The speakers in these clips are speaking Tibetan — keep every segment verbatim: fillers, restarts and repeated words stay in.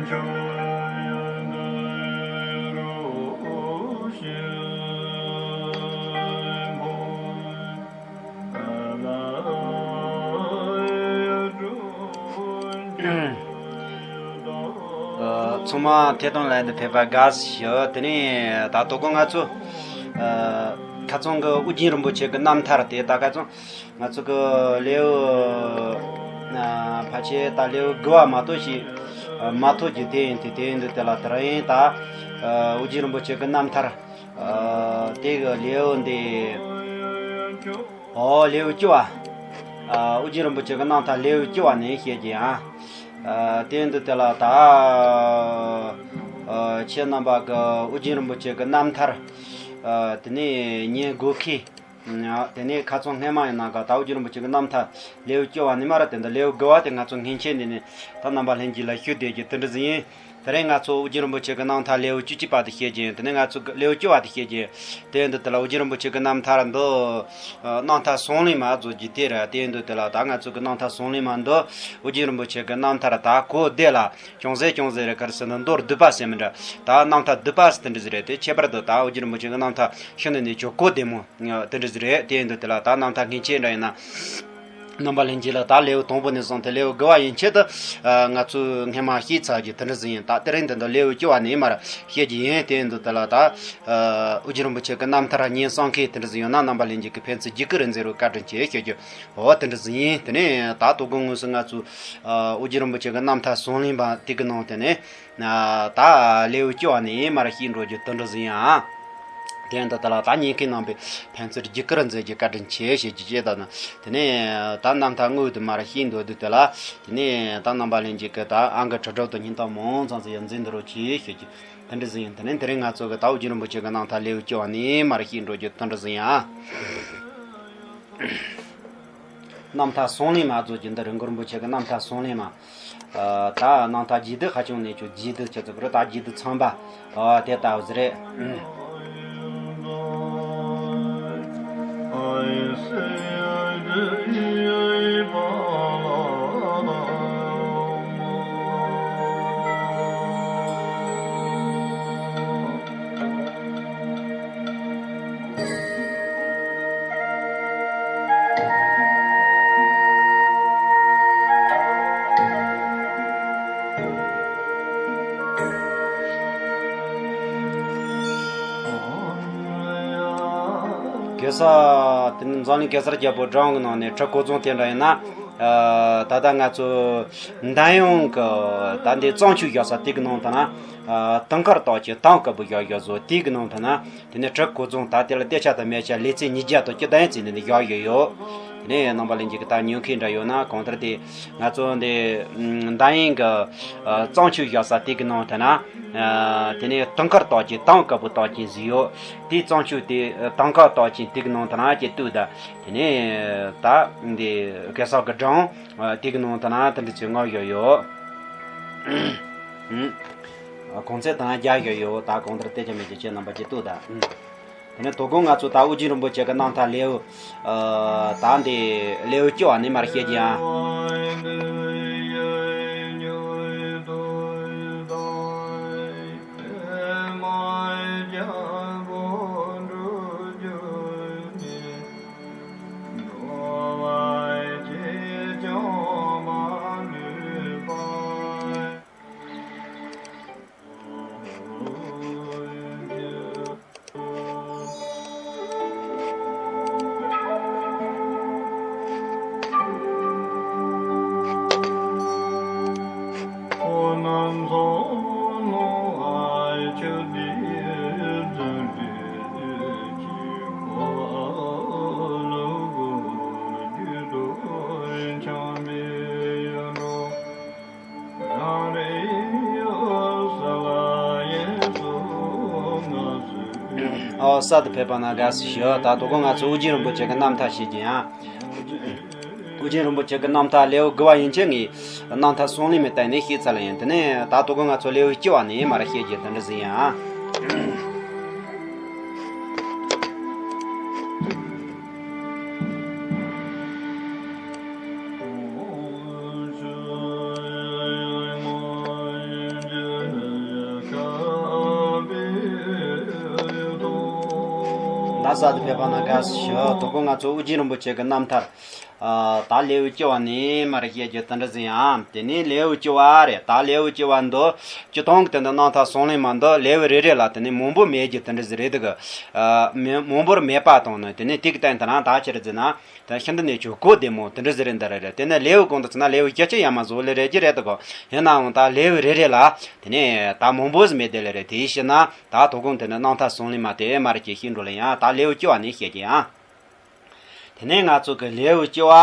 ཚང་མ་ཐད་གཏོང་ལ་འདི་ཕེབས་པ་དགའ་བསུ་ཞུ། དེ་ནས་ད་དོ་དགོང་ང་ཚོ་ཁ་སང་གི་ཨོ་རྒྱན་རིན་པོ་ཆེ་གི་རྣམ་ཐར་དེ་ད་ཁ་སང་ང་ཚོ་གི་ལེའུ་ཕལ་ཆེར་ད་ལེའུ་དགུ་བ་མ་གཏོགས་ཤིག་མ་ཐོབ་རྒྱུ་དེ་ཡིན་དུས། དེ་ཡིན་དུས་དེ་ལ་དེ་རིང་ད་ཨོ་རྒྱན་རིན་པོ་ཆེ་གི་རྣམ་ཐར་དེ་གི་ལེའུ་འདི། ཨོ་ལེའུ་བཅུ་བ། ཨོ་རྒྱན་རིན་པོ་ཆེ་གི་རྣམ་ཐར་ལེའུ་བཅུ་བ་ནས་བཤད་ཀྱི་ཡིན། དེ་ཡིན་དུས་དེ་ལ་ད་ཁྱེད་རྣམ་པ་གི་ཨོ་རྒྱན་རིན་པོ་ཆེ་གི་རྣམ་ཐར་དེ་ནས་ཉན་དགོས་མཁན། དེ་ནས་ཁ་སང་སྔས་མ་ཡིན་ན་ག་ད་ཨོ་རྒྱན་རིན་པོ་ཆེ་གི་རྣམ་ཐར་ལེའུ་བཅུ་བ་ནས་མར་དེ་འདི་ལེའུ་དགུ་བ་དེ་ང་ཚོ་མཉེན་ཆས་འདི་ནས་ད་རྣམ་པ་ལྷན་རྒྱས་ལ་ཞུ་བསྡད་ཀྱི་དེ་འདྲ་ཟིག་ཡིན། དེ་རིང་ང་ཚོ་ཨོ་རྒྱན་རིན་པོ་ཆེ་གི་རྣམ་ཐར་ལེའུ་བཅུ་གཅིག་པ་དེ་བཤད་ཀྱི་ཡིན། དེ་ནས་ང་ཚོ་གི་ལེའུ་བཅུ་བ་དེ་བཤད་ཀྱི་ཡིན། དེ་ཡིན་དུས་དེ་ལ་ཨོ་རྒྱན་རིན་པོ་ཆེ་གི་རྣམ་ཐར་འདི་རྣམ་ཐར་གསུང་གླེང་མ་བཟོ་རྒྱུ་དེ་རེད། དེ་ཡིན་དུས་དེ་ལ་ད་ང་ཚོ་གི་རྣམ་ཐར་གསུང་གླེང་མ་འདི་ཨོ་རྒྱན་རིན་པོ་ཆེ་གི་རྣམ་ཐར་ད་གོ་བདེ་ལ་ཅུང་ཟད་ཅུང་ཟད་རེ་ག་རེ་ཟེར་ན་མདོར་བསྡུས་པ་ཟེར་མི་འདྲ། ད་རྣམ་ཐར་བསྡུས་པ་ཟེར་དེ་འདྲ་ཟིག་རེད། དེ་ཁྱད་པར་དུ་ད་ཨོ་རྒྱན་རིན་པོ་ཆེ་གི་རྣམ་ཐར་ཤིན་ཏུ་ནས་ཅུང་གོ་བདེ་མོ་དེ་འདྲ་ཟིག་རེད། དེ་ཡིན་དུས་དེ་ལ་ད་རྣམ་ཐར་མཉེན་ཆས་འདྲ་ཡིན་ན། རྣམ་པ་ལྷན་རྒྱས་ལ་ད་ལེའུ་དང་པོ་ནས་བཟུང་སྟེ་ལེའུ་དགུ་བ་ཡན་ཆད་དུ་ང་ཚོས་སྔས་མ་བཤད་ཚར་རྒྱུ་དེ་འདྲ་ཟིག་ཡིན། ད་དེ་རིང་འདི་འདི་ལེའུ་བཅུ་བ་ནས་མར་བཤད་རྒྱུ་ཡིན། དེ་ཡིན་དུས་དེ་ལ་ད་ཨོ་རྒྱན་རིན་པོ་ཆེ་གི་རྣམ་ཐར་ཉན་བསམ་མཁན་དེ་འདྲ་ཟིག་ཡོད་ན་རྣམ་པ་ལྷན་རྒྱས་ཀྱིས་ཕན་ཚུན་བརྒྱུད་སྐུར་མཛད་རོགས་བཀའ་དྲིན་ཆེ་ཞུ་རྒྱུ། འོ་དེ་འདྲ་ཟིག་ཡིན། དེ་ནས་ད་དོ་དགོང་དངོས་སུ་ང་ཚོས་ཨོ་རྒྱན་རིན་པོ་ཆེ་གི་རྣམ་ཐར་གསུང་གླེང་པ་དེ་གི་ནང་དེ་ནས། ད་ལེའུ་བཅུ་བ་ནས་མར་བཤད་འགྲོ་རྒྱུ་དེ་འདྲ་ཟིག་ཡིན་ཨ། དེ་ཡང་ད་ལྟ་ལ་ད་ཉན་མཁན་རྣམ་པས་ཕན་ཚུན་བརྒྱུད་སྐུར་མཛད་རྒྱུ་བཀའ་དྲིན་ཆེ་ཞུ་རྒྱུ་བཅས་དང་། དེ་ནས་ད་རྣམ་ཐར་དངོས་དེ་མར་བཤད་འགྲོ་དུས་དེ་ལ། དེ་ནས་ད་རྣམ་པ་ལྷན་རྒྱས་ཀྱིས་ད་ཨང་ཀི་དྲུག་དྲུག་དང་སྙིང་གཏམ་མང་ཙམ་ཟིག་ཡང་འཛིན་དུ་རོགས་གྱིས་ཞུ་རྒྱུ་དེ་འདྲ་ཟིག་ཡིན། དེ་ནས་དེ་རིང་ང་ཚོ་གི་ད་ཨོ་རྒྱན་རིན་པོ་ཆེ་གི་རྣམ་ཐར་ལེའུ་བཅུ་བ་ནས་མར་བཤད་འགྲོ་རྒྱུ་དེ་འདྲ་ཟིག་ཡིན་ཨ། རྣམ་ཐར་གསུང་གླེང་མ་བཟོ་རྒྱུ་འདི་རི་མགོ་རིན་པོ་ཆེ་གི་རྣམ་ཐར་གསུང་གླེང་མ། ད་རྣམ་ཐར་རྒྱས་བསྡུས་ཧ་ཅང་ནས་ཆོག་རྒྱས་བསྡུས་ཆེ་ཚུལ་གི་རུ་ད་རྒྱས་བསྡུས་ཚངས་པ། དེ་ལྟ་བུ་ཟིག་རེད། གེ་སར་དེ་ནི་འཛམ་གླིང་གེ་སར་རྒྱལ་པོ་སྒྲུང་གི་ནང་ནས་བྲག་བརྐོས་རྫོང་དེ་འདྲ་ཡིན་ན། ད་ལྟ་ང་ཚོ་འདམ་གཡང་གི་ད་འདི་གཙང་ཆུ་བཞག་ས་དེ་གི་ནང་དུ་ན། དུང་དཀར་རྟགས་ཅན་དུང་དཀར་པོ་བཞག་བཞག་བཟོ་དེ་གི་ནང་དུ་ན། དེ་ནས་བྲག་བརྐོས་རྫོང་ད་དེ་ལ་སྟོད་ཆ་དང་སྨད་ཆ་ལེ་ཚན་ཉིས་བརྒྱ་དང་བཅུ་བདུན་ཙམ་ནས་བཞག་ཡོད་ཡོད། དེ་ནས་རྣམ་པ་ལྷན་རྒྱས་ཀྱིitལ་ཉོ་མཁན་འདྲ་ཡོད་ན་གང་ལྟར་དེ་ང་ཚོ་འདི་འདམ་གཡང་གི་གཙང་ཆུ་བཞག་ས་དེ་གི་ནང་དུ་ན། དེ་ནས་དུང་དཀར་རྟགས་ཅན་དུང་དཀར་པོ་རྟགས་ཅན་ཟིག་ཡོད། དེའི་གཙང་ཆུ་དེ་དུང་དཀར་རྟགས་ཅན་དེ་གི་ནང་དུ་ན་ཅིག་བཏུད་ད། དེ་ནས་ད་འདི་གེ་སར་གི་སྒྲུང་དེ་གི་ནང་དུ་ན་དེ་འདྲ་ཅིག་བསྔགས་བཞག་ཡོད། གོང་ཚད་དང་རྒྱ་ཡོད་ཡོད། ད་གང་ལྟར་བལྟས་ཀྱང་མེད་ཀྱི་ཁྱེད་རྣམ་པ་ཅིག་ལྟོས་དང་། དེ་ནས་དོ་དགོང་ང་ཚོ་ད་ཨོ་རྒྱན་རིན་པོ་ཆེ་གི་རྣམ་ཐར་ལེའུ། ད་འདི་ལེའུ་བཅུ་བ་ནས་མར་བཤད་ཀྱི་ཡིན། ཨོ་གསར་དུ་ཕེབས་པ་ན་དགའ་བསུ་ཞུ། ད་དོ་དགོང་ང་ཚོ་ཨོ་རྒྱན་རིན་པོ་ཆེ་གི་རྣམ་ཐར་བཤད་ཀྱི་ཡིན། ཨོ་རྒྱན་རིན་པོ་ཆེ་གི་རྣམ་ཐར་ལེའུ་དགུ་བ་ཡན་ཆད་ངས་རྣམ་ཐར་གསུང་གླེང་མའི་སྟེང་ནས་བཤད་ཚར་ལ་ཡིན། དེ་ནས་ད་དོ་དགོང་ང་ཚོ་ལེའུ་བཅུ་བ་ནས་མར་བཤད་རྒྱུ་དེ་འདྲ་ཟིག་ཡིན། ཨ་ས་དེ་ཕེབས་པ་ན་དགའ་བསུ་ཞུ། དོ་དགོང་ང་ཚོ་ཨོ་རྒྱན་རིན་པོ་ཆེ་གི་རྣམ་ཐར། ཨ། ད་ལེའུ་བཅུ་བ་ནས་མར་བཤད་རྒྱུ་དེ་འདྲ་ཟིག་ཡིན། དེ་ནས་ལེའུ་བཅུ་བ་རེད། ད་ལེའུ་བཅུ་བ་འདི་སྤྱིར་བཏང་གི་དེ་འདི་རྣམ་ཐར་གསུང་གླེང་མ་འདི་ལེའུ་རེ་རེ་ལ་དེ་ནས་མང་པོ་མེད་རྒྱུ་དེ་འདྲ་ཟིག་རེད་འདུག་ཨ། མི་མང་པོར་མེད་པ་དང་ནི་དེ་ནས་དེ་གི་སྟེང་དེ་རང་ད་ཆི་རེད་ཟེར་ན། ད་ཤིན་ཏུ་ནས་ཆོས་གོ་བདེ་མོ་དེ་འདྲ་ཟིག་རེད། འདི་རེད་རེད། དེ་ནས་ལེའུ་གོང་དུ་ཚུད་ན་ལེའུ་བརྒྱད་ཅུ་ཡར་མར་བཟོ་ལེ་རེད་ཀྱི་རེད་དོ། ཡིན་ནའང་ད་ལེའུ་རེ་རེ་ལ་དེ་ནས་ད་མང་པོ་ཟིག་མེད་དེ་ལེ་རེད། དེའི་ཕྱིར་ན་ད་དོ་དགོང་དེ་ནས་རྣམ་ཐར་གསུང་གླེང་མ་དེ་མར་གྱི་ཤིང་འགྲོ་ལེ་ཡང་ད་ལེའུ་བཅུ་བ་ནས་བཤད་ཀྱི་ཡང་། དེ་ནས་ང་ཚོ་གི་ལེའུ་བཅུ་བ།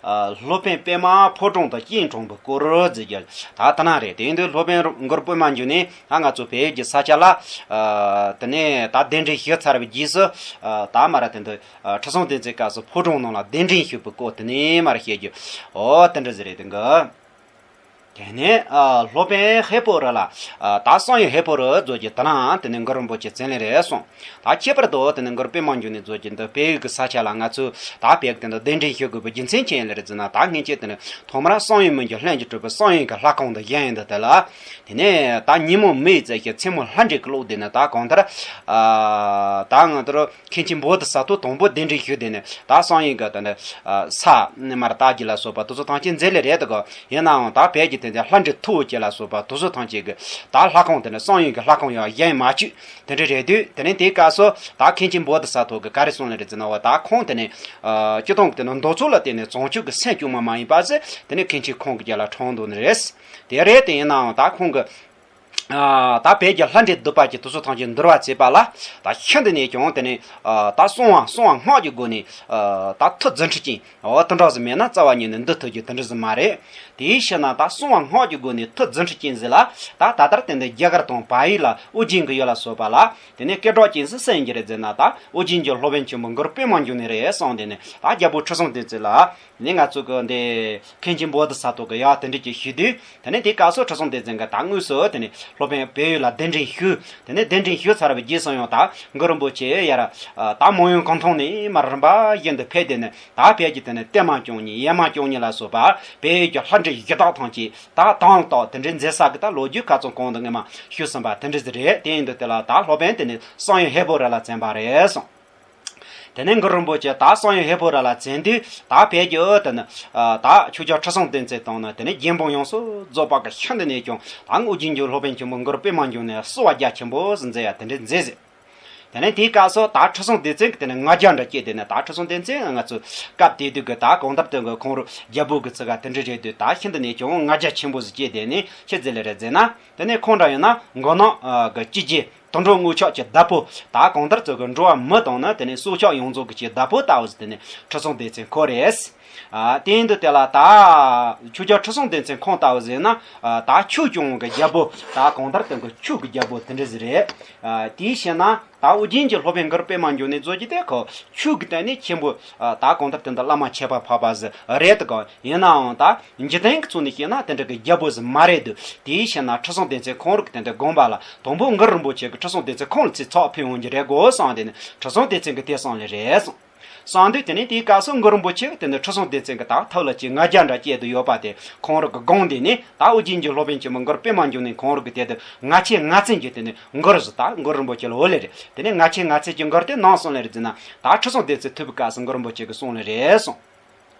ཨ། སློབ་དཔོན་པདྨ་ཕོ་བྲང་དུ་སྐྱེས་འཁྲུངས་པའི་སྐོར་ཟེར་རྒྱུ་ད་དེ་ན་རེད། དེ་ཡིན་དུས་སློབ་དཔོན་མགུར་པདྨ་འབྱུང་གནས་ད་ང་ཚོ་བོད་ཀྱི་ས་ཆ་ལ། ཨ། དེ་ནས་ད་གདན་འདྲེན་ཞུས་ཚར་བའི་རྗེས་སུ། ཨ། ད་མར་དེ་འདི། ཨ། ཁྲི་སྲོང་ལྡེ་བཙན་སྐབས་སུ་ཕོ་བྲང་ནང་ལ་གདན་འདྲེན་ཞུས་པའི་སྐོར་དེ་ནས་མར་བཤད་རྒྱུ། ཨོ་དེ་འདྲ་ཟིག་རེད་དེ་གི། དེ་ནས། ཨ། སློབ་དཔོན་ཧས་པོ་རི་ལ། ཨ། ད་བསམ་ཡས་ཧས་པོ་རི་རྫོགས་ཀྱི་དེ་ནའང་དེ་ནས་གུ་རུ་རིན་པོ་ཆེ་མཚན་ལེ་རེད་སོང་། ད་ཁྱད་པར་དུ་དེ་ནས་གུ་རུ་པདྨ་འབྱུང་གནས་རྫོགས་ཀྱི་འདི་བལ་ཡུལ་གྱི་ས་ཆ་ལ་ང་ཚོས་ད་བལ་གྱི་དེ་འདི་གདན་འདྲེན་ཞུ་དགོས་པའི་རྒྱུ་མཚན་ཅི་ཡིན་ལེ་རེད་ཟེར་ན། ད་སྔོན་ཆད་དེ་ནས་ཐོག་མར་བསམ་ཡས་མི་འགྱུར་ལྷུན་གྱིས་གྲུབ་པའི་བསམ་ཡས་ཀྱི་ལྷ་ཁང་དུ་བཞེངས་ཡོད་འདི་དེ་ལ། དེ་ནས་ད་ཉིན་མོ་མེ་ཡིས་གཙོས་ཤིང་མཚན་མོ་ལྷ་འདྲེས་ཀྱིས་གློད་དེ་ནས་ད་གང་ལྟར། ཨ། ད་ང་ཚོར། མཁན་ཆེན་བོ་དྷི་ས་ཏྭ་དང་པོ་གདན་འདྲེན་ཞུས་དེ་ནས་ད་བསམ་ཡས་ཀྱི་དེ་ནས། ཨ། ས་ནས་མར་ད་གྱི་ལ་སོགས་པ་དེ་ཚོ་ཐམས་ཅད་མཛད་ལེ་རེད་དོ། ཡིན་ནའང་ད་བལ་གྱི་དེ་ནས་ལྷ་འདྲེ་ཐུ་བོ་ཅན་ལ་སོགས་པ་དེ་ཚོ་ཐམས་ཅད་ཀྱི་ད་ལྷ་ཁང་དེ་ནས་བསམ་ཡས་ཀྱི་ལྷ་ཁང་ཡང་བཞེངས་མ་བཅུག་དེ་འདྲ་རེད་དུས། དེ་ནས་དེའི་སྐབས་སུ་ད་མཁན་ཆེན་བོ་དྷི་ས་ཏྭ་གིས་ག་རེ་གསུངས་ལེ་རེད་ཟེར་ན། འོ་ད་ཁོང་དེ་ནས། ཨ། སྤྱིར་བཏང་གི་དེ་ནས་འདོད་ཚུལ་ལ་བརྟེན་ནས་བྱང་ཆུབ་ཀྱི་སེམས་བསྐྱངས་པ་མ་ཡིན་པ་ཟེར། དེ་ནས་མཁན་ཆེན་ཁོང་གི་རྒྱབ་ལ་འཁྲུངས་འདུག་ནི་རེད། དེ་རེད། དེ་ཡིན་ནའང་ད་ཁོང་གི། ཨ། ད་བོད་ཀྱི་ལྷ་འདྲེ་གདུག་པ་ཀྱི་དེ་ཚོ་ཐམས་ཅད་འདུལ་བ་མཛད་པ་ལ། ད་ཤིན་ཏུ་ནས་ཀྱང་དེ་ནས། ཨ། ད་གསང་བ་གསང་བ་སྔགས་ཀྱི་སྒོ་ནས། ཨ། ད་ཐུགས་རྫུ་འཕྲུལ་ཅན། འོ་དེ་འདྲ་ཟིག་མེད་ན་རྩ་བ་ཉིད་ནས་འདུལ་ཐུབ་རྒྱུ་དེ་འདྲ་ཟིག་མ་རེད། དེའི་ཕྱིར་ན་ད་གསང་བ་སྔགས་ཀྱི་སྒོ་ནས་ཐུགས་རྫུ་འཕྲུལ་ཅན་ཟིག་ལ། ད་ད་ལྟར་དེ་འདི་རྒྱ་གར་དང་བལ་ཡུལ་ལ་ཨོ་རྒྱན་གྱི་ཡུལ་ལ་སོགས་པ་ལ་དེ་ནས་སྐད་གྲགས་ཅན་ཟིག་གསུངས་ཀྱི་རེད་ཟེར་ན། ད་ཨོ་རྒྱན་གྱི་སློབ་དཔོན་ཆེན་པོ་གུ་རུ་པདྨ་འབྱུང་གནས་རེད་གསུངས། དེ་ནས་ད་རྒྱལ་པོ་ཁྲི་སྲོང་ལྡེ་བཙན་ལ། དེ་ནས་ང་ཚོ་གི་འདི་མཁན་ཆེན་བོ་དྷི་ས་ཏྭ་གིས་ཡང་དེ་འདྲ་ཅིག་ཞུས་དུས། དེ་ནས་དེའི་སྐབས་སུ་ཁྲི་སྲོང་ལྡེ་བཙན་གྱིས་ད་དངོས་སུ་དེ་ནས་སློབ་དཔོན་བལ་ཡུལ་ལ་གདན་འདྲེན་ཞུས། དེ་ནས་གདན་འདྲེན་ཞུས་ཚར་བའི་རྗེས་སུ་ཡང་ད་གུ་རུ་རིན་པོ་ཆེ་ཡར། ཨ། ད་མོན་ཡུལ་ཀོང་ཐང་ནས་མར་རིམ་པ་བཞིན་དུ་ཕེབས་ཏེ་ནས་ད་བལ་གྱི་དེ་ནས་བརྟན་མ་སྐྱོང་ཉེས་ཡེངས་མ་སྐྱོང་ཉེས་ལ་སོགས་པ་བལ་ཡུལ་གྱི་ལྷ་འདྲེ་གཞི་བདག་ཐམས་ཅད་ད་དང་ཐོག་དེ་འདྲའི་མཛད་ས་གི་ད་ལོ་རྒྱུས་ཁ་ཚང་གོང་དུ་ངས་མ་ཞུས་ཟིན་པ་དེ་འདྲ་ཟིག་རེད། དེ་ཡིན་དུས་དེ་ལ་ད་སློབ་དཔོན་དེ་ནས་བསམ་ཡས་ཧས་པོ་རི་ལ་བཙན་པ་རེད་གསུངས། དེ་ནས་གུ་རུ་རིན་པོ་ཆེ་ད་བསམ་ཡས་ཧས་པོ་རི་ལ་བཙན་དུས། ད་བལ་གྱི་ཨོ་དེ་ནས། ཨ། ད་ཆོས་རྒྱལ་ཁྲི་སྲོང་ལྡེ་བཙན་དང་ནི་དེ་ནས་རྒྱལ་འབངས་ཡོངས་སུ་རྫོགས་པ་གིས་ཤིན་ཏུ་ནས་ཀྱང་ད་ཨོ་རྒྱན་གྱི་སློབ་དཔོན་ཆེན་པོ་གུ་རུ་པདྨ་འབྱུང་གནས་བསུ་བ་རྒྱ་ཆེན་པོ་ཟིག་མཛད་ཡ་དེ་འདྲ་མཛད་ཟིག་དེ་ནས་དེའི་སྐབས་སུ་ད་ཁྲི་སྲོང་ལྡེ་བཙན་གྱིས་དེ་ནས་ང་རྒྱལ་འདྲ་སྐྱེས། དེ་ནས་ད་ཁྲི་སྲོང་ལྡེ་བཙན་ང་ཚོ་སྐབས་དེ་དུས་ཀྱི་ད་གང་ལྟར་དེ་གི་ཁོང་རང་རྒྱལ་པོ་གི་ཚུལ་ག་དེ་འདྲ་རེད་དུས། ད་ཤིན་ཏུ་ནས་ཀྱང་ང་རྒྱལ་ཆེན་པོ་ཟིག་སྐྱེས། དེ་ནས་ཆི་ཟིག་ལེ་རེད་ཟེར་ན། དེ་ནས་ཁོང་འདྲ་ཡིན་ན་མགོ་ནག་གི་སྐྱེས་རྗེས་དུད་འགྲོ་རྔུལ་ཆུ་གི་བདག་པོ། ད་གང་ལྟར་ཚོ་གི་འགྲོ་བ་མི་དང་ནི་དེ་ནས་སྲོག་ཆགས་ཡོངས་རྫོགས་ཀྱི་ཆེད་བདག་པོ་ལྟ་བུ་ཟིག་དེ་ནས་ཁྲི་སྲོང་ལྡེ་བཙན་ཁོ་རེད། ཨ། དེ་ཡིན་དུས་དེ་ལ་ད་ཆོས་རྒྱལ་ཁྲི་སྲོང་ལྡེ་བཙན་ཁོང་ལྟ་བུ་ཟིག་ན། ཨ། ད་ཆོས་སྐྱོང་གི་རྒྱལ་པོ། ད་གང་ལྟར་དེ་གི་ཆོས་ཀྱི་རྒྱལ་པོ་དེ་འདྲ་ཟིག་རེད། ཨ། དེའི་ཕྱིར་ན་ད་ཨོ་རྒྱན་གྱི་སློབ་དཔོན་གུ་རུ་པདྨ་འབྱུང་གནས་རྫོགས་ཀྱི་དེ་ཁོ་ཆོས་ཀྱི་སྟེང་ནས་ཆེན་པོ། ཨ། ད་གང་ལྟར་དེ་འདི་བླ་མ་ཁྱད་པར་འཕགས་པ་ཟིག་རེད་དོ། ཡིན་ནའང་ད་འཇིག་རྟེན་གྱི་ཚུལ་ནས་བཤད་ན་དེ་འདྲ་གི་རྒྱལ་པོ་ཟིག་མ་རེད་དོ། དེའི་ཕྱིར་ན་ཁྲི་སྲོང་ལྡེ་བཙན་ཁོང་རང་གི་དེ་འདི་དགོངས་པ་ལ་དང་པོ་གུ་རུ་རིན་པོ་ཆེ་གིས་ཁྲི་སྲོང་ལྡེ་བཙན་ཁོང་ལ་ཚེ་ཐོག་ཕུལ་འོང་རྒྱུ་རེད་དགོས་བསམས། དེ་ནས་ཁྲི་སྲོང་ལྡེ་བཙན་གྱིས་དེ་གསུངས་ལེ་རེད་གསུངས། གསུངས་དུས་དེ་ནས་དེའི་སྐབས་སུ་གུ་རུ་རིན་པོ་ཆེ་གིས་དེ་ནས་ཁྲི་སྲོང་ལྡེ་བཙན་གྱི་ད་ཐུགས་ལ་ཅིག་ང་རྒྱལ་འདྲ་སྐྱེས་དུ་ཡོད་པ་དེ་ཁོང་རང་གི་དགོངས། དེ་ནས་ད་ཨོ་རྒྱན་གྱི་སློབ་དཔོན་ཆེན་མོ་གུ་རུ་པདྨ་འབྱུང་གནས་ཁོང་རང་གི་དེ་དུ་ང་ཆེ་ང་བཙན་གྱི་དེ་ནས་མགུར་ཟིག་ད་གུ་རུ་རིན་པོ་ཆེ་ལ་འབོད་ལེ་རེད། དེ་ནས་ང་ཆེ་ང་བཙན་གྱི་མགུར་དེ་ནམ་གསུངས་ལེ་རེད་ཟེར་ན། ད་ཁྲི་སྲོང་ལྡེ་བཙན་ཐུག་པའི་སྐབས་སུ་གུ་རུ་རིན་པོ་ཆེ་གིས་གསུངས་ལེ་རེད་གསུངས།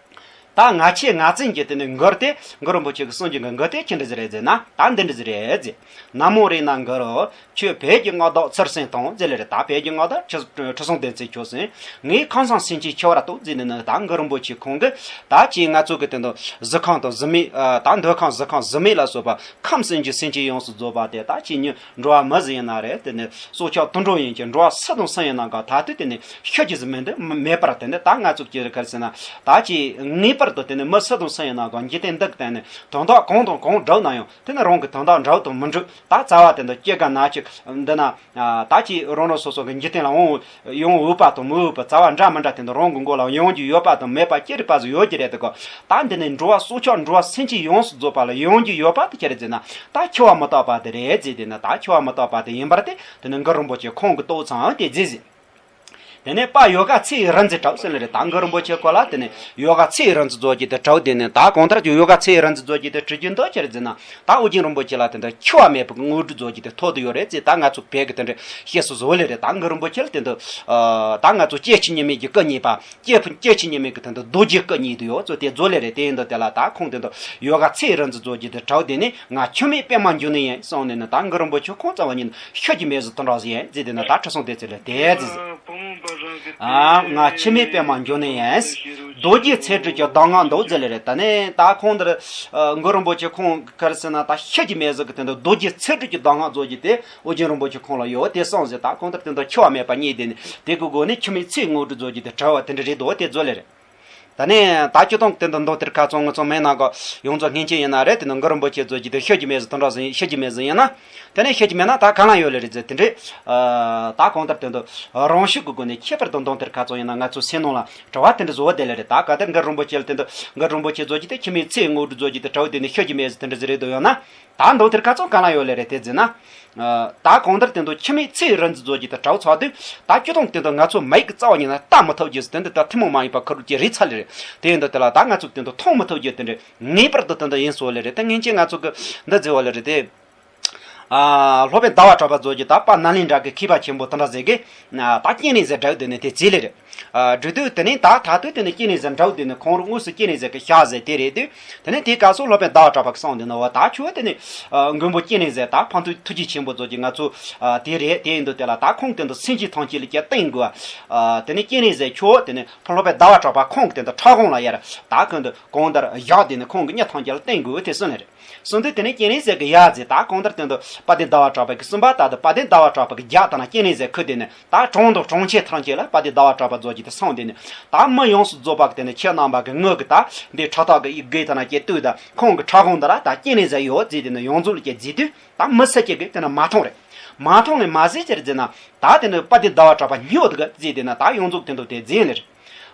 ད་ང་ཆེ་ང་བཙན་གྱི་དེ་ནས་མགུར་དེ། གུ་རུ་རིན་པོ་ཆེ་གིས་གསུང་རྒྱུ་གི་མགུར་དེ་ཅི་འདྲ་ཟིག་རེད་ཟེར་ན། ད་འདི་འདྲ་ཟིག་རེད་ཟེར། ན་མོ་རཏྣ་གུ་རུ། ཁྱོད་བོད་ཀྱི་མངའ་བདག་ཚུལ་བཟུང་དང་ཟེར་ལེ་རེད། ད་བོད་ཀྱི་མངའ་བདག་ཁྲི་ཁྲི་སྲོང་ལྡེ་བཙན་ཁྱོད་བཟུང་། ངས་ཁམས་གསུམ་སེམས་ཅན་འཆི་བར་གཏོང་ཟེར་ནས་ནི། ད་གུ་རུ་རིན་པོ་ཆེ་ཁོང་གིས་ད་ཅིག་ང་ཚོ་གི་དེ་འདི་གཟུགས་ཁམས་དང་གཟུགས་མེད། ཨ། ད་འདོད་ཁམས་གཟུགས་ཁམས་གཟུགས་མེད་ལ་སོགས་པ་ཁམས་གསུམ་གྱི་སེམས་ཅན་ཡོངས་སུ་རྫོགས་པ་དེ། ད་ཅིག་ཉོན་འགྲོ་བ་མི་ཟིག་ཡིན་ན་རེད། དེ་ནས་སྲོག་ཆགས་དུད་འགྲོ་ཡིན་གྱི་འགྲོ་བ་སུ་དང་སུ་ཡིན་ན་གང་ད་དུས་དེ་ནས་ཤི་རྒྱུ་ཟིག་མེད་འདི་མེད་པར། དེ་ནས་ད་ང་ཚོ་གི་ག་རེ་ཟེར་ན། ད་ཅིག་ངེས་པར་དུ་དེ་ནས་མི་སུ་དང་སུ་ཡིན་ན་གང་འཇིག་རྟེན་འདི་གི་སྟེང་ནས་དོན་དག་གང་དང་གང་བསྒྲུབས་ན་ཡང་། དེ་ནས་རང་གི་དོན་དག་འགྲུབ་དང་མི་འགྲུབ། ད་རྩ་བ་དེ་འདི་སྐྱེ་རྒ་ན་འཆི་འདི་ན། ཨ། ད་ཅིག་རང་རང་སོ་སོ་གི་འཇིག་རྟེན་ལ་འོང་ཡོང་འོས་པ་དང་མི་འོས་པ། རྩ་བ་འདྲ་མི་འདྲ་དེ་འདི་རང་གི་མགོ་ལ་ཡོང་རྒྱུ་ཡོད་པ་དང་མེད་པ་ཅི་རིགས་པ་ཟིག་ཡོད་ཀྱི་རེད་དོ། ད་འདི་ནས་འགྲོ་བ་སྲོག་ཆགས་འགྲོ་བ་སེམས་ཅན་ཡོངས་སུ་རྫོགས་པ་ལ་ཡོང་རྒྱུ་ཡོད་པ་དེ་ཅི་རེད་ཟེར་ན། ད་འཆི་བ་མི་རྟག་པ་དེ་རེད་ཟེར། དེ་ནས་ད་འཆི་བ་མི་རྟག་པ་དེ་ཡིན་པར་དེ་དེ་ནས་གུ་རུ་རིན་པོ་ཆེ་ཁོང་གིས་རྟོགས་ཚང་དེ་ཟེར་ཟེར། དེ་ནས་པ་ཡོ་ག་ཚེ་ཡི་རི་འཛིན་བྲལ་ཟེར་ལེ་རེད། ད་གུ་རུ་རིན་པོ་ཆེ་ཁོ་ལ་དེ་ནས་ཡོ་ག་ཚེ་ཡི་རི་འཛིན་རྫོགས་ཀྱི་དེ་བྲལ། དེ་ནས་ད་གང་ལྟར་གྱི་ཡོ་ག་ཚེ་ཡི་རི་འཛིན་རྫོགས་ཀྱི་དེ་བྲལ་རྒྱུ་འདི་ཅི་རེད་ཟེར་ན། ད་ཨོ་རྒྱན་རིན་པོ་ཆེ་ལ་དེ་འདྲ་འཆི་བ་མེད་པའི་དངོས་གྲུབ་རྫོགས་ཀྱི་དེ་ཐོབ་དུ་ཡོད་རེད་ཅེས་ད་ང་ཚོ་བོད་ཀྱི་དེ་འདྲ་བཤད་སྲོལ་བཟོ་ལེ་རེད། ད་གུ་རུ་རིན་པོ་ཆེ་ལ་དེ་འདྲ་ད་ང་ཚོ་སྐྱེ་འཆི་གཉིས་མེད་ཀྱི་སྐུ་གཉིས་པ། སྐྱེ་འཆི་གཉིས་མེད་ཀྱི་དེ་འདྲ་རྡོ་རྗེ་སྐུ་གཉིས་དེ་ཡོད་ཚོ་དེ་རྫོགས་ལེ་རེད། དེ་ཡིན་དུས་དེ་ལ་ད་ཁོང་དེ་འདྲ་ཡོ་ག་ཚེ་ཡི་རི་འཛིན་རྫོགས་ཀྱི་དེ་བྲལ། དེ་ནས་ང་འཆི་མེད་པདྨ་འབྱུང་གནས་ཡིན་གསུངས་ནས་ནི་ད་གུ་རུ་རིན་པོ་ཆེ་ཁོང་རྩ་བ་ཉིད་ནས་ཤུལ་གྱི་མེ་བཟོ་དེ་འདྲ་ཟིག་ཡིན་ཟེར་དེ་ནི་ད་ཁྲི་སྲོང་ལྡེ་བཙན་ལ་དེ་ཟེར། ཨ། ང་འཆི་མེད་པདྨ་འབྱུང་གནས་ཡིན། རྡོ་རྗེ་ཚེ་སྒྲུབ་ཀྱི་གདམས་ངག་འདོགས་ཟེར་ལེ་རེད། ད་ནི་ད་ཁོང་འདིར་ཨ་གུ་རུ་རིན་པོ་ཆེ་ཁོང་ག་རེ་ཟེར་ན། ད་ཤུལ་གྱི་མེ་བཟོ་གི་དེ་འདྲ་རྡོ་རྗེ་ཚེ་སྒྲུབ་ཀྱི་གདམས་ངག་རྫོགས་ཀྱི་དེ་ཨོ་རྒྱན་རིན་པོ་ཆེ་ཁོང་ལ་ཡོད་དེ་གསུངས་ཟེར། ད་ཁོང་འདིར་དེ་འདྲ་འཆི་བ་མེད་པ་རྙེད་དེ་ནི་དེ་གི་སྒོ་ནས་འཆི་མེད་ཚེ་ཡི་དངོས་གྲུབ་རྫོགས་ཀྱི་དེ་བྲལ་བ་དེ་འདྲ་རེད་འདུག་དེ་རྫོགས་ལེ་རེད། ད་ནི་ད་སྤྱིར་བཏང་དེ་འདྲ་མདོ་དེར་ཁ་ཚོན་ངོ་ཚོན་མེད་ན་གོ། ཡོངས་རྫོགས་སྔན་ཆད་ཡིན་ན་རེད། དེ་ནི་གུ་རུ་རིན་པོ་ཆེ་རྫོགས་ཀྱི་དེ་ཤུལ་གྱི་མེ་བཟོ་དེ་འདྲ་ཟིག་ཤུལ་གྱི་མེ་བཟོ་ཡིན་ན། དེ་ནས་ཤུལ་གྱི་མེད་ན་ད་གང་ལ་ཡོད་ལེ་རེད་ཟེར་དེ་འདྲས། ད་གང་ལྟར་དེ་འདྲ་རང་ཤུགས་ཀྱི་སྒོ་ནས་ཁྱད་པར་དུ་མདོ་དེར་ཁ་ཚོན་ཡིན་ན་ང་ཚོའི་སེམས་ནང་ལ་དྲི་བ་དེ་འདྲ་བཟོ་བ་དེ་ལེ་རེད། ད་ག་དེར་གུ་རུ་རིན་པོ་ཆེ་ལ་དེ་འདྲ་གུ་རུ་རིན་པོ་ཆེ་རྫོགས་ཀྱི་དེ་འཆི་མེད་ཚེ་ཡི་དངོས་གྲུབ་རྫོགས་ཀྱི་དེ་བྲལ་བ་དེ་ནི་ཤུལ་གྱི་མེ་བཟོ་དེ་འདྲ་ཟིག་རེད་འདུག་ཡོད་ན། ད་མདོ་དེར་ཁ་ཚོན་གང་ལ་ཡོད་ལེ་རེད་དེ་ཟེར་ན། ཨ། ད་གང་ལྟར་དེ་འདྲ་འཆི་མེད་ཚེ་ཡི་རི་འཛིན་རྫོགས་ཀྱི་དེ་བྲལ་ཚར་དུས་ད་སྤྱིར་བཏང་དེ་འདྲ་ང་ཚོ་མིག་གི་རྩ་བ་ཉིད་ནས་ལྟ་མི་ཐུབ་རྒྱུ་ཟེར་དེ་འདྲ་ད་ཐུན་མོང་མ་ཡིན་པ་ཁ་རུ་ཅིག་རེད་ཚར་ལེ་རེད། དེ་ཡིན་དུས་དེ་ལ་ད་ང་ཚོ་དེ་འདྲ་མཐོང་མི་ཐུབ་རྒྱུ་དེ་འདྲ་ངེས་པར་དུ་དེ་འདྲ་ཡིན་སོང་ལེ་རེད། ད་སྔན་ཆད་ང་ཚོ་གི་འདི་ཟེར་བ་ལེ་རེད་དེ། ཨ། སློབ་དཔོན་ཟླ་བ་གྲགས་པ་རྫོགས་ཀྱི་ད་དཔལ་ནཱ་ལེནྡྲ་གི་མཁས་པ་ཆེན་པོ་དེ་འདྲ་ཟེར་གི་ད་སྐྱེ་གནས་ཟེར་བྲལ་དེ་ནི་དེ་རྩིས་ལེ་རེད། ཨ། བྲིས་དུས་དེ་ནས་ད་ད་དུས་དེ་ནས་སྐྱེ་གནས་ཟེར་འདྲ་བོ་དེ་ནི་ཁོང་རང་དངོས་སུ་སྐྱེ་གནས་ཟེར་གི་བཞག་ཟེར་དེ་རེད་དུས། དེ་ནས་དེའི་སྐབས་སུ་སློབ་དཔོན་ཟླ་བ་གྲགས་པ་གིས་གསུངས་དེ་ནི་འོ་ད་ཁྱོད་དེ་ནི་ཨ་མགོན་པོ་སྐྱེ་གནས་ཟེར་ད་ཕན་ཚུན་ཐུགས་རྗེ་ཆེན་པོ་རྫོགས་ཀྱི་ང་ཚོ་ཨ་དེ་རེད། དེ་ཡིན་དུས་དེ་ལ་ད་ཁོང་དེ་འདྲ་སེམས་ཅན་ཐམས་ཅད་ལ་ཀྱང་བསྟན་དགོས། ཨ། དེ་ནས་སྐྱེ་གནས་ཟེར་ཁྱོད་དེ་ནི་ཕ་སློབ་དཔོན་ཟླ་བ་གྲགས་པ་ཁོང་གི་དེ་འདྲ་ཕྲག་གོང་ལ་ཡར་ད་ཁོང་དེ་གང་ལྟར་བཞག་དེ་ནི་ཁོང་གི་མྱི་ཐམས་ཅད་ལ་བསྟན་དགོས་དེ་གསུངས་ནི་རེད། གསུངས་དུས་དེ་ནས་སྐྱེ་གནས་ཟེར་གི་ཡ་ཟེར་ད་གང་ལྟར་དེ་འདྲ་དཔལ་ལྡན་ཟླ་བ་གྲགས་པ་གི་གསུངས་པ་ལྟར་དུ་དཔལ་ལྡན་ཟླ་བ་གྲགས་པ་གི་རྒྱབ་དང་ན་སྐྱེ་གནས་ཟེར་ཁུར་དེ་ནི་ད་གྲོང་དང་གྲོང་ཁྱེར་ཐམས་ཅད་ལ་དཔལ་ལྡན་ཟླ་བ་གྲགས་པ་རྫོགས་ཀྱི་དེ་སོང་དེ་ནི་ད་མི་ཡོངས་སུ་རྫོགས་པ་གི་དེ་ནི་ཁྱེད་རྣམ་པ་གི་ངོས་གི་ད་འདི་ཕྲག་ཐག་གི་ཡི་གེ་དང་ན་སྐྱེ་ལྟོས་ད་ཁོང་གི་ཕྲག་གོང་དུ་ལ་ད་སྐྱེ་གནས་ཟེར་ཡོད་ཟེར་དེ་ནི་ཡོངས་རྫོགས་ལ་སྐྱེ་རྫིས་དུས། ད་མི་སུ་གཅིག་གིས་དེ་ན་མ་མཐོང་རེད། མ་མཐོང་ནས་མ་ཟེར་ཅིར་ཟེར་ན་ད་དེ་ནི་དཔལ་ལྡན་ཟླ་བ་གྲགས་པ་སྨྱོ་འདུག་ག་ཟེར་དེ་ན་ད་ཡོངས་རྫོགས་དེ་འདུག་དེ་ཟེར་ནི་རེད།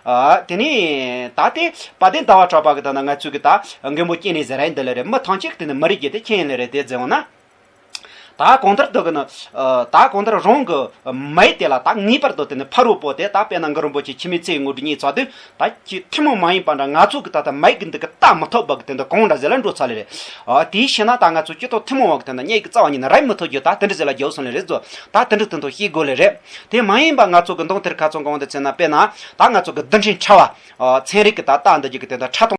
ཨ། དེ་ནས་ད་དེ་དཔལ་ལྡན་ཟླ་བ་གྲགས་པ་གི་ད་ན་ང་ཚོས་གི་ད་མགོན་པོ་སྐྱེ་གནས་ཟེར་ར་འདི་ལ་རེད། མི་ཐམས་ཅད་གི་དེ་ནི་མི་རིགས་ཀྱི་དེ་ཁྱེད་ཡིན་ལ་རེད་དེ་ཟེར་འོང་ན། ད་གང་ལྟར་དུ་གི་ནི་ཨ། ད་གང་ལྟར་རང་གི་མི་དེ་ལ་ད་ངེས་པར་དུ་དེ་ནི་ཕ་རོལ་པོ་དེ་ད་དཔེར་ན་གུ་རུ་རིན་པོ་ཆེ་འཆི་མེད་ཚེ་ཡི་དངོས་གྲུབ་རྙེད་ཚར་དུས་ད། ཀྱི་ཐུན་མོང་མ་ཡིན་པ་འདྲ་ང་ཚོ་གི་ད་ལྟ་མིག་གི་འདི་གི་ལྟ་མི་ཐུབ་པ་གི་དེ་འདྲ་གང་འདྲ་ཟེར་ལ་འགྲོ་ཚར་ལེ་རེད། ཨ། དེའི་ཕྱིར་ན་ད་ང་ཚོ་སྤྱི་ཐོག་ཐུན་མོང་བ་གི་དེ་འདྲ་སྙད་གི་རྩ་བ་ཉིད་ནས་རེད་མི་ཐུབ་རྒྱུ་ད་དེ་འདྲ་ཟེར་ལ་རྒྱག་སོང་ལེ་རེད་ཟོ། ད་དེ་འདྲ་དེ་འདྲ་ཤེས་དགོས་ལེ་རེད། དེ་མ་ཡིན་པ་ང་ཚོ་གི་མདོ་དེར་ཁ་ཚོན་གང་དུ་ཚེ་ན་དཔེར་ན་ད་ང་ཚོ་གི་རྡུལ་ཕྲན་ཕྲ་བ། ཨ། ཚན་རིག་གི་ད་ལྟ་འདི་ཅིག་གི་དེ་འདྲ་ཕྲ་མཐོང་།